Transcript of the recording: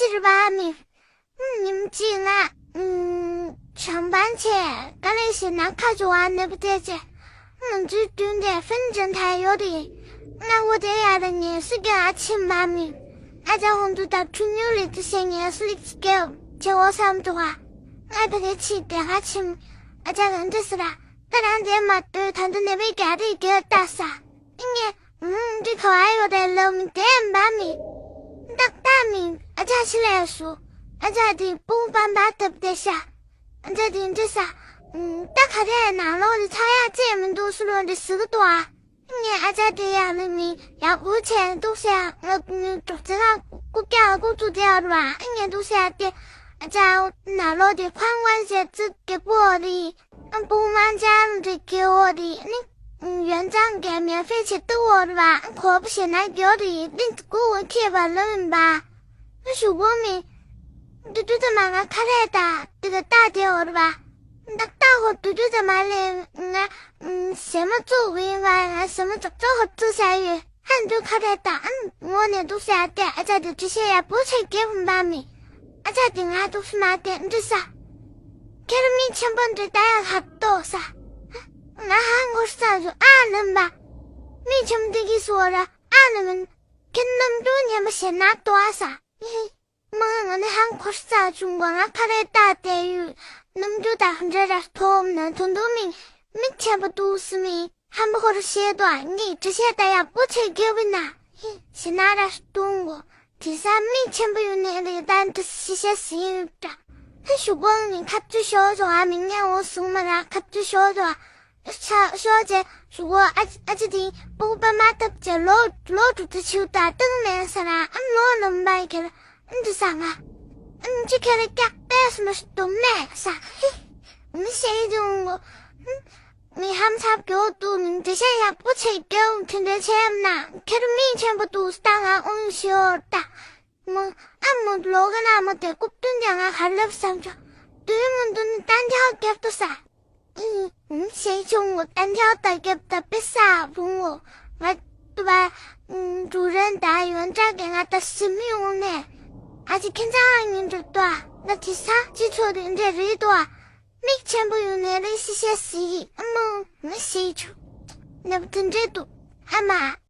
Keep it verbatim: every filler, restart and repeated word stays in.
ཅི་རེད་པ་མི། ཉིན་གཅིག་ང་ཨུམ། ཇོན་པན་ཆེ་དཀའ་ལས་ཞེ་ན་ཁ་ཆུ་བ་ནེ་པ་ཏེ་ཆེ། ང་ཚོའི་མདུན་དེ་ཧྥིན་ཅན་ཐ་ཡོད་རེད། ང་འོ་དེ་ཡ་ར་ངལ་གསོ་རྒྱག་ཕྱིན་པ་མི། ཨ་ཅག་ཧོན་དུ་ད་ཁྲུ་ཉུ་ལི་ཏི་ཤེ་ངལ་གསོ་ལི་ཅི་སྐྱེ་ཆེ་འོ་བསམ་དུ་བ། ང་ཕ་གི་ཕྱི་དེ་ག་ཕྱིན། ཨ་ཅག་ག་འདྲ་ཟེར་ར། ད་རང་དེ་མ་ལྟོས་ད་འདི་ནེ་པའི་རྒྱ་རིགས་རྒྱལ་ལྟ་ས། ཨ་ནི། ཨུམ། འདི་ག་བ་ཡོད་རེད་ལབ་མི་དེ་འབའ་མི། ཏག་ཏག་མི། ཨ་ཅག་ཕྱི་ལས་སུ། ཨ་ཅག་དེ་སྤུ་གུ་པ་འབའ་བཏབ་བསྡད་ཤག་ཨ་ཅག་དེ་འདྲི་ས། ཨུམ། ད་ག་རེ་ནང་ལོགས་ལ་ཚ་ཡག་ཅེས་མི་འདུག་སུ་ལོ་འདི་ཟི་གི་འདུག་ཨ། ཨ་ནི་ཨ་ཅག་དེ་ཡང་ལ་མི་ཡག་པོ་བྱས་འདུག་ཤག་ང་ནི་གྲོགས་ཚེ་ལ་རྐུབ་བཀྱག་རྐུབ་ཚུགས་དེ་ཡོད་རེད་བ། ཨ་ནི་འདུག་ཤག་དེ། ཨ་ཅག་ནང་ལོགས་དེ་ཁང་ཁང་བྱས་ཙི་རྒྱལ་པོ་རེད། ཨ་སྤུ་གུ་མང་ཅང་རེ་སྐྱེ་བོ་རེད་ནི། ཡོན་ཅང་གི་མེ་ཕེ་ཆེ་ཏི་བོ་རེད་བ། ཁོ་བོ་ཞེ་ན་རྒྱོ་རེད་ཏི་ཏི་ཀུ་བོ་ཁེ་བ་ལོ་ཡིན་པ། ཨ་ཞུ་བོ་མི། དུ་དུ་ཙམ་མ་ང་ཁ་རས་ད་དི་ག་ཏ་དེ་བོ་རེད་བ། ཏག་ཏག་ཧོ་དུ་དུ་ཙམ་མ་ལེ་ང་ཟེ་མ་བཙུགས་ཡིན་བ། ང་ཟེ་མ་ཙོག་ཙོག་ཧོ་བཙུགས་ས་ཡོད། ཧན་དུ་ཁ་རས་ད་ཨ་ངོ་ནས་འདུག་ས་ཡ་དེ་ཨ་ཅག་དེ་དྲི་ཤེས་ཡ་བོ་ཆེ་རྒྱལ་བོ་འབའ་མི། ཨ་ཅག་དེ་ང་འདུག་སུ་མ་དེ་འདྲི་ས། ཁྱེད་རང་མི་ཆེན་པོ་འདྲི་ད་ཡ་ཧབ་ཏོ་ས། ང་ཧ་ངོ་ས་རུ་ཨ་ལམ་པ། མི་ཆེན་པོ་འདི་གི་སོ་ར་ཨ་ལམ། ཁྱེད་རྣམ་འགྲོ་ཉན་པ་ཞེ་ན་ཏོ་ཨ་ས། མ་ང་ནི་ཧ་ངོ་ས་བྱུང་བ་ང་ཁ་རེ་ཏ་དེ་ཡུ། རྣམ་འགྲོ་ད་འདྲ་ར་ཐོམ་ན་དུ་འདུ་མི། མི་ཆེན་པོ་འདུག་སུ་མི། ཧམ་ཧོར་ཤེས་དོ་ཨ་ངས་དྲི་ཤེས་ད་ཡ་བོ་ཆེ་རྒྱལ་བོ་ན། ཧི་ཞེ་ན་ར་སྟོང་གོ། དེ་ས་མི་ཆེན་པོ་ཡོད་ནས་རེད་ད་འདི་ཤི་ཤེས་ཟིན་ཡོད་ད། ཧི་ཞུ་གོང་ནས་ཁ་བཅུ་ཤོག་ཟོ་ཨ་མི་ངས་འོ་སུང་མ་ར་ཁ་བཅུ་ཤོག་ཟོ་ཨ། ཤ་ཤོག་ཅེ་ཞུ་གོ་ཨ་ཨ་ཅི་དེ་སྤུ་གུ་པ་མ་ཐབ་ཅེ་ལོ་ལོ་དྲུག་ཅུ་ཆིའུ་ད་ཏང་མེད་ས་ར་ཨ་ལོ་ལམ་པ་ཁེར་ཨ་འདི་ས་ང་། ཨ་ཅི་ཁེར་ཀྱག་པས་མ་སྟོང་མེད་ས་ཧི། མི་ཤེས་ཡོང་གོ། མི་ཧམ་ཚབ་གྱོ་ཏུ་མི་འདི་ཤ་ཡག་པོ་ཆེ་གྱོ་དེ་འདྲ་ཆེ་ཡམ་ན་ཁྱེད་མི་ཆེན་པོ་ཏུ་སྟ་ང་ཨུན་ཤོར་ད། མོ་ཨ་མོ་ལོ་ག་ན་མོ་དེ་རྐུབ་སྟོན་ཀྱང་ང་ཧར་ལབ་བསམ་ཆོག་དུས་མོ་འདུ་ནི་ཏན་ཏན་རྒྱབ་ཏུ་ས། ཨིན་ཨིན་ཤེས་ཆུང་ངོ་ཏན་ཏན་ད་རྒྱབ་ད་པེ་ས་བུང་ངོ་ང་ཏུ་བ་ཨིན་ཀྲུ་རན་ད་ཡོན་ཏྲ་གི་ང་ད་སིམ་ཡོང་ནས་ཨ་ཅི་ཁྱེད་ཚང་ང་ཉིན་འགྲིག་ཏོ་ཨ་ང་དེ་ས་ཅི་ཚོ་དེ་འདྲ་རེད་ཏོ་ཨ། མིག་ཆེན་པོ་ཡོད་ནས་རེ་ཤི་ཤེས་སི་ཨ་མོ་ང་ཤེས་ཆུ། ནབ་དེ་འདྲེ་དུ་ཨ་མ་